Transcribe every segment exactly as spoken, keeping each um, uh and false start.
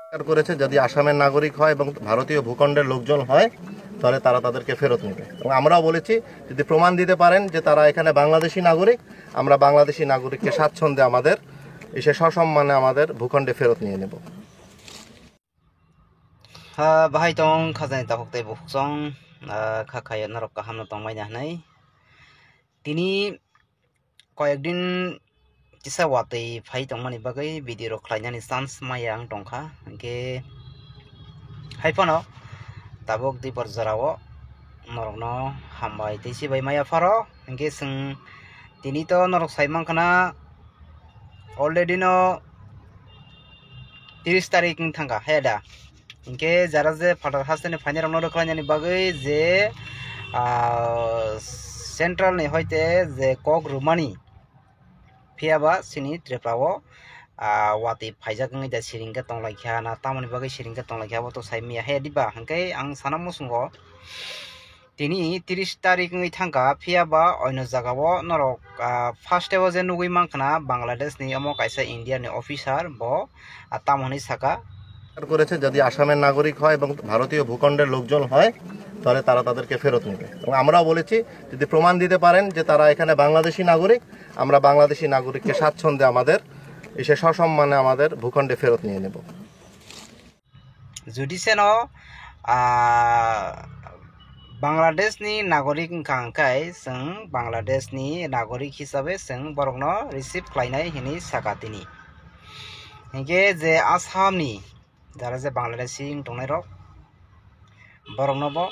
করেছে, যদি আসামের নাগরিক হয় এবং ভারতীয় ভূখণ্ডের লোকজন হয়, তাহলে তারা তাদেরকে ফেরত নেবে। এবং আমরাও বলেছি, যদি প্রমাণ দিতে পারেন যে তারা এখানে বাংলাদেশি নাগরিক, আমরা বাংলাদেশি নাগরিককে স্বাচ্ছন্দ্যে আমাদের এসে সসম্মানে আমাদের ভূখণ্ডে ফেরত নিয়ে নেব। Ah, bahai tong khajani takhuk tei bukhuk chong, ah, kha khayo norok kaham no tongmani hinwi. Tini koyek din kisa watwi phai tongmani bagwi video rok khlainani chance maya ang tongkha. Hinkhe hai phano tabuk dipor jorao norokno hambai tei sibai maya pharo. Hinkhe chwng tini to norok sai mankha na already no tiris tarik wng thangkha, he da? Hinkhe jara je phatar hasteni phainairokno rwkhlainani bagwi je, ah, central ni hoite je kok rwmani, phiyaba chini Tripura o, ah, watwi phaijak wngwi da siring khe tonglaikha na, tamoni bagwi siring khe tonglaikha abo to sai maya he diba? Hinkhe ang sana muchungo tini tiris tarik wngwi thangkha, phiyaba oino jagao norok, ah, first o je nugwi mankha na Bangladesh ni omo kaisa India ni officer bo, ah, tamo hinwi saka. করেছে, যদি আসামের নাগরিক হয় এবং ভারতীয় ভূখণ্ডের লোকজন হয়, তাহলে তারা তাদেরকে ফেরত নেবে। এবং আমরাও বলেছি, যদি প্রমাণ দিতে পারেন যে তারা এখানে বাংলাদেশি নাগরিক, আমরা বাংলাদেশি নাগরিককে স্বাচ্ছন্দ্যে আমাদের এসে সসম্মানে আমাদের ভূখণ্ডে ফেরত নিয়ে নেব। Judiseno, ah, Bangladesh ni nagorik wngkha hwnkhe chwng Bangladesh ni nagorik hisabe chwng borokno receive khlainai hinwi saka tini. Hinkhe je Assam ni jara je Bangladeshi wng tongnai rok, borokno bo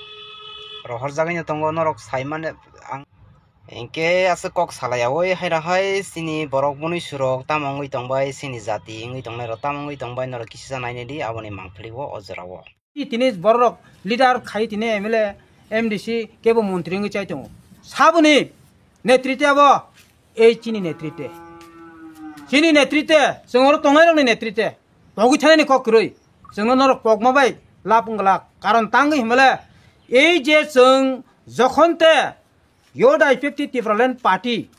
rohorjagwi no tongo, norok saimani ang. Hinkhe aswk kok salaiyawi haira hai chini borok bwni surok tamo wngwi tongbai, chini jati wngwi tongnai rok tamo wngwi tongbai, norok kisa nainai di aboni mangpili o o jora o. Tini borok leader khai tini M L A, M D C kebo montri wngwi chai tongo. Saboni netrite abo ei chini netrite. Chini netrite, chwng oro tongnai rokni netrite. Pogwi thanani kok kwrwi. Chwngno norok pokma bai lab wng glak. Karon tangwi himale ei je chwng jokhon te Yodai fifty Tipraland Party